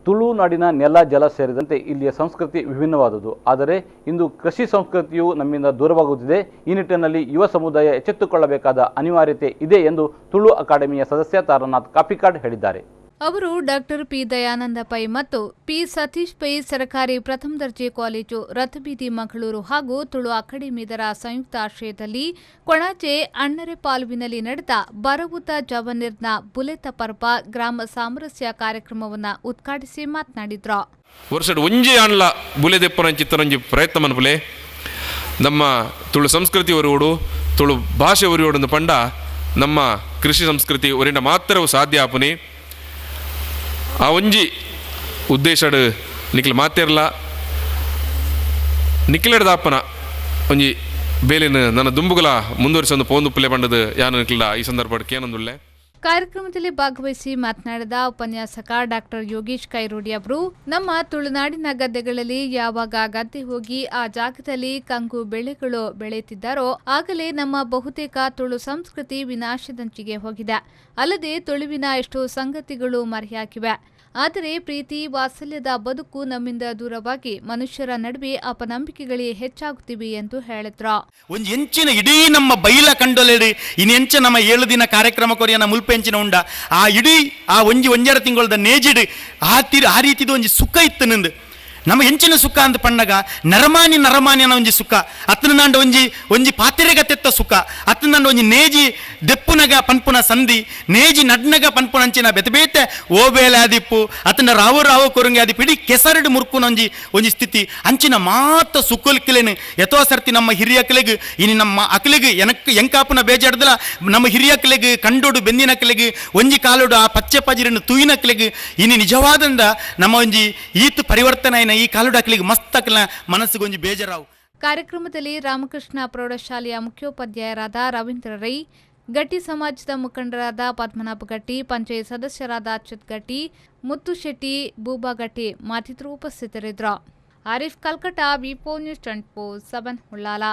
ತುಳುನಾಡಿನ ನೆಲ ಜಲ ಸೇರಿದಂತೆ ಇಲ್ಲಿಯ ಸಂಸ್ಕೃತಿ ವಿಭಿನ್ನವಾದುದು. ಆದರೆ ಇಂದು ಕೃಷಿ ಸಂಸ್ಕೃತಿಯು ನಮ್ಮಿಂದ ದೂರವಾಗುತ್ತಿದೆ. ಈ ನಿಟ್ಟಿನಲ್ಲಿ ಯುವ ಸಮುದಾಯ ಎಚ್ಚೆತ್ತುಕೊಳ್ಳಬೇಕಾದ ಅನಿವಾರ್ಯತೆ ಇದೆ ಎಂದು ತುಳು ಅಕಾಡೆಮಿಯ ಸದಸ್ಯ ತಾರನಾಥ್ ಕಾಪಿಕಾಡ್ ಹೇಳಿದ್ದಾರೆ. ಅವರು ಡಾಕ್ಟರ್ ಪಿ ದಯಾನಂದ ಪೈ ಮತ್ತು ಪಿ ಸತೀಶ್ ಪೈ ಸರ್ಕಾರಿ ಪ್ರಥಮ ದರ್ಜೆ ಕಾಲೇಜು, ರಥಬೀದಿ, ಮಂಗಳೂರು ಹಾಗೂ ತುಳು ಅಕಾಡೆಮಿದರ ಸಂಯುಕ್ತ ಆಶ್ರಯದಲ್ಲಿ ಕೊಣಾಜೆ ಅಣ್ಣರೆಪಾಲುವಿನಲ್ಲಿ ನಡೆದ ಬರವುತ ಜವನಿರ್ನ ಬುಲೆತ ಪರ್ಬ ಗ್ರಾಮ ಸಾಮರಸ್ಯ ಕಾರ್ಯಕ್ರಮವನ್ನು ಉದ್ಘಾಟಿಸಿ ಮಾತನಾಡಿದ್ರು. ವರ್ಷಡ್ ಒಂಜಿ ಆಂಡ್ಲ ಬುಲೆದೆಪ್ಪುನಂಚಿತ್ತನೊಂಜಿ ಪ್ರಯತ್ನ ಮನ್ಪುಲೆ. ನಮ್ಮ ತುಳು ಸಂಸ್ಕೃತಿ ಒರಿಯೋಡು, ತುಳು ಭಾಷೆ ಒರಿಯೋಡು ಪಂಡ ನಮ್ಮ ಕೃಷಿ ಸಂಸ್ಕೃತಿ ಒರಿಂಡ ಮಾತ್ರವು ಸಾಧ್ಯ ಆಪುನಿ. ಆ ಒಂಜಿ ಉದ್ದೇಶಡ್ ನಿಕ್ಲು ಮಾತೆರ್ಲ ನಿಕ್ಲೆಡ್ದಾಪನ ಒಂಜಿ ಬೇಲೆನ್ ನನ್ನ ದುಂಬುಗಲ ಮುಂದುವರಿಸೊಂದು ಪೋಂದು ಪುಲೆ ಪಂಡದು ಯಾನು ನಿಕ್ಲ ಈ ಸಂದರ್ಭಡ್ ಕೇನೊಂದುಲ್ಲೆ. ಕಾರ್ಯಕ್ರಮದಲ್ಲಿ ಭಾಗವಹಿಸಿ ಮಾತನಾಡಿದ ಉಪನ್ಯಾಸಕ ಡಾಕ್ಟರ್ ಯೋಗೀಶ್ ಕೈರೋಡಿ ಅವರು, ನಮ್ಮ ತುಳುನಾಡಿನ ಗದ್ದೆಗಳಲ್ಲಿ ಯಾವಾಗ ಗದ್ದೆ ಹೋಗಿ ಆ ಜಾಗದಲ್ಲಿ ಕಂಗು ಬೆಳೆಗಳು ಬೆಳೆಯುತ್ತಿದ್ದಾರೋ ಆಗಲೇ ನಮ್ಮ ಬಹುತೇಕ ತುಳು ಸಂಸ್ಕೃತಿ ವಿನಾಶದಂಚಿಗೆ ಹೋಗಿದೆ. ಅಲ್ಲದೆ ತುಳುವಿನ ಎಷ್ಟೋ ಸಂಗತಿಗಳು ಮರೆಯಾಗಿವೆ. ಆದರೆ ಪ್ರೀತಿ ವಾತ್ಸಲ್ಯದ ಬದುಕು ನಮ್ಮಿಂದ ದೂರವಾಗಿ ಮನುಷ್ಯರ ನಡುವೆ ಅಪನಂಬಿಕೆಗಳೇ ಹೆಚ್ಚಾಗುತ್ತಿವೆ ಎಂದು ಹೇಳಿದ್ರು. ಒಂಜಿ ಎಂಚಿನ ಇಡೀ ನಮ್ಮ ಬೈಲ ಕಂಡೊಲೆಡು ಇನ್ನೆಂಚ ನಮ್ಮ 7 ದಿನ ಕಾರ್ಯಕ್ರಮ ಕೊರಿಯನ ಮುಲ್ಪೆಂಚಿನ ಉಂಡ ಆ ಇಡೀ ಆ ಒಂಜಿ ಒಂಜರ ತಿಂಗಳದ ನೇಜಿಡು ಆ ತೀರು ಆ ರೀತಿದ ಒಂಜಿ ಸುಖ ಇತ್ತು ನಿಂದು. ನಮ್ಮ ಎಂಚಿನ ಸುಖ ಅಂತ ಪಣ್ಣಗ ನರಮಾನಿ ನರಮಾನಿಯನ ಒಂಜಿ ಸುಖ, ಅತ್ತನ ನಾಂಡ ಒಂಜಿ ಒಂಜಿ ಪಾತಿರೆಗತೆತ್ತ ಸುಖ, ಅತ್ತನ ನಾಂಡ ಒಂಜಿ ನೇಜಿ ದೆಪ್ಪುನಗ ಪನ್ಪುನ ಸಂಧಿ, ನೇಜಿ ನಡ್ನಗ ಪನ್ಪುನಂಚಿನ ಬೇತೆ ಬೇತೆ ಓಬೇಲೆ ಆದಿಪ್ಪು, ಅತನ ರಾವು ರಾವು ಕೊರಂಗೆ ಆದಿಪ್ಪು, ಇಡೀ ಕೆಸರಡು ಮುರ್ಕುನ ಒಂಜಿ ಒಂಜಿ ಸ್ಥಿತಿ ಅಂಚಿನ ಮಾತ ಸುಖಲ್ಕಿಲೇನು ಎತೋ ಸರ್ತಿ ನಮ್ಮ ಹಿರಿಯಕಲೆಗ್ ಇನಿ ನಮ್ಮ ಅಕಲೆಗ್ ಎನಕ್ ಎಂಕಾಪುನ ಬೇಜಾಡ್ದಲ ನಮ್ಮ ಹಿರಿಯಕಲೆಗ್ ಕಂಡೋಡು ಬೆಂದಿನಕಲೆಗ್ ಒಂಜಿ ಕಾಲೋಡು ಆ ಪಚ್ಚೆ ಪಜಿರನ್ನು ತೂಯಿನಕಲೆಗ್ ಇನಿ ನಿಜವಾದಂದ ನಮ್ಮ ಒಂಜಿ ಈತ್ ಪರಿವರ್ತನೆ ಆಯಿನ ಈ ಕಾಲುಡು ಅಕ್ಲಿಗೆ ಮಸ್ತ್ ಅಕ್ಲ ಮನಸ್ಸಿಗೆ ಒಂಜಿ ಬೇಜಾರಾವು. ಕಾರ್ಯಕ್ರಮದಲ್ಲಿ ರಾಮಕೃಷ್ಣ ಪ್ರೌಢಶಾಲೆಯ ಮುಖ್ಯೋಪಾಧ್ಯಾಯರಾದ ರವೀಂದ್ರ ರೈ, ಗಟ್ಟಿ ಸಮಾಜದ ಮುಖಂಡರಾದ ಪದ್ಮನಾಭ ಗಟ್ಟಿ, ಪಂಚಾಯತ್ ಸದಸ್ಯರಾದ ಅಚ್ಯುತ್ ಗಟ್ಟಿ, ಮುತ್ತು ಶೆಟ್ಟಿ, ಬೂಬಾ ಗಟ್ಟಿ ಮತ್ತಿತರರು ಉಪಸ್ಥಿತರಿದ್ದರು. Arif Kalkatta, V4 news 24/7, Ullal.